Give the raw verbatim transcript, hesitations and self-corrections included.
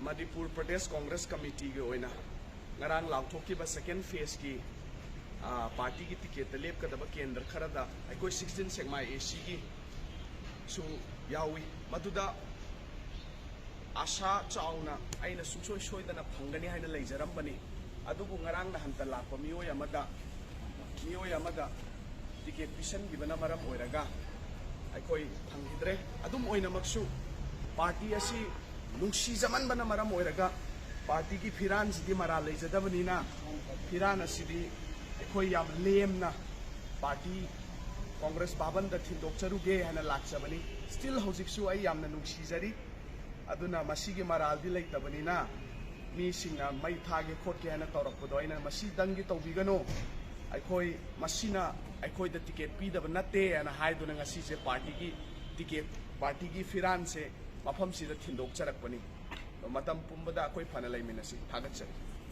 ꯃꯅꯤꯄꯨꯔ ꯄ꯭ꯔꯗꯦꯁ ꯀꯣꯡꯒ꯭ꯔꯦꯁ ꯀꯃꯤꯇꯤꯒꯤ ꯑꯣꯏꯅ ꯉꯔꯥꯡ ꯂꯥꯎꯊꯣꯛꯈꯤꯕ ꯁꯦꯀꯦꯟ ꯐꯦꯁꯀꯤ, ꯑ, ꯄꯥꯔꯇꯤꯒꯤ ꯇꯤꯀꯦꯠꯇ ꯂꯦꯞꯀꯗꯕ ꯀꯦꯟꯗ꯭ꯔ ꯈꯔꯗ ꯑꯩꯈꯣꯏ ꯁꯤꯛꯁꯇꯤꯟ ꯁꯦꯛꯃꯥꯏ ꯑꯦꯁꯤꯒꯤꯁꯨ ꯌꯥꯎꯏ꯫ ꯃꯗꯨꯗ ꯑꯥꯁꯥ ꯆꯥꯎꯅ ꯑꯩꯅ ꯁꯨꯡꯁꯣꯏ ꯁꯣꯏꯗꯅ ꯐꯪꯒꯅꯤ ꯍꯥꯏꯅ ꯂꯩꯖꯔꯝꯕꯅꯤ꯫ ꯑꯗꯨꯕꯨ ꯉꯔꯥꯡ ꯅꯍꯥꯟꯇ ꯂꯥꯛꯄ ꯃꯤꯑꯣꯏ ꯑꯃꯗ, ꯃꯤꯑꯣꯏ ꯑꯃꯗ ꯇꯤꯀꯦꯠ ꯄꯤꯁꯟꯈꯤꯕꯅ ꯃꯔꯝ ꯑꯣꯏꯔꯒ ꯑꯩꯈꯣꯏ ꯐꯪꯈꯤꯗ꯭ꯔꯦ꯫ ꯑꯗꯨꯝ ꯑꯣꯏꯅꯃꯛꯁꯨ ꯄꯥꯔꯇꯤ ꯑꯁꯤ ꯅꯨꯡꯁꯤꯖꯃꯟꯕꯅ ꯃꯔꯝ ꯑꯣꯏꯔꯒ ꯄꯥꯔꯇꯤꯒꯤ ꯐꯤꯔꯥꯟꯁꯤꯗꯤ ꯃꯔꯥꯜ ꯂꯩꯖꯗꯕꯅꯤꯅ ꯐꯤꯔꯥꯟ ꯑꯁꯤꯗꯤ ꯑꯩꯈꯣꯏ ꯌꯥꯝ ꯂꯦꯝꯅ ꯄꯥꯔꯇꯤ ꯀꯣꯡꯒ꯭ꯔꯦꯁ ꯚꯥꯕꯟꯗ ꯊꯤꯟꯗꯣꯛꯆꯔꯨꯒꯦ ꯍꯥꯏꯅ ꯂꯥꯛꯆꯕꯅꯤ꯫ ꯁ꯭ꯇꯤꯜ ꯍꯧꯖꯤꯛꯁꯨ ꯑꯩ ꯌꯥꯝꯅ ꯅꯨꯡꯁꯤꯖꯔꯤ꯫ ꯑꯗꯨꯅ ꯃꯁꯤꯒꯤ ꯃꯔꯥꯜꯗꯤ ꯂꯩꯇꯕꯅꯤꯅ ꯃꯤꯁꯤꯡꯅ ꯃꯩ ꯊꯥꯒꯦ ꯈꯣꯠꯀꯦ ꯍꯥꯏꯅ ꯇꯧꯔꯛꯄꯗꯣ ꯑꯩꯅ ꯃꯁꯤꯗꯪꯒꯤ ꯇꯧꯕꯤꯒꯅꯨ, ꯑꯩꯈꯣꯏ ꯃꯁꯤꯅ ꯑꯩꯈꯣꯏꯗ ꯇꯤꯀꯦꯠ ꯄꯤꯗꯕ ꯅꯠꯇꯦ ꯍꯥꯏꯅ ꯍꯥꯏꯗꯨꯅ ꯉꯁꯤꯁꯦ ꯄꯥꯔꯇꯤꯒꯤ ꯇꯤꯀꯦꯠ, ꯄꯥꯔꯇꯤꯒꯤ ꯐꯤꯔꯥꯟꯁꯦ ꯃꯐꯝꯁꯤꯗ ꯊꯤꯟꯗꯣꯛꯆꯔꯛꯄꯅꯤ꯫ ꯃꯇꯝ ꯄꯨꯝꯕꯗ ꯑꯩꯈꯣꯏ ꯐꯅ ꯂꯩꯃꯤꯟꯅꯁꯤ꯫ ꯊꯥꯒꯠꯆꯔꯤ꯫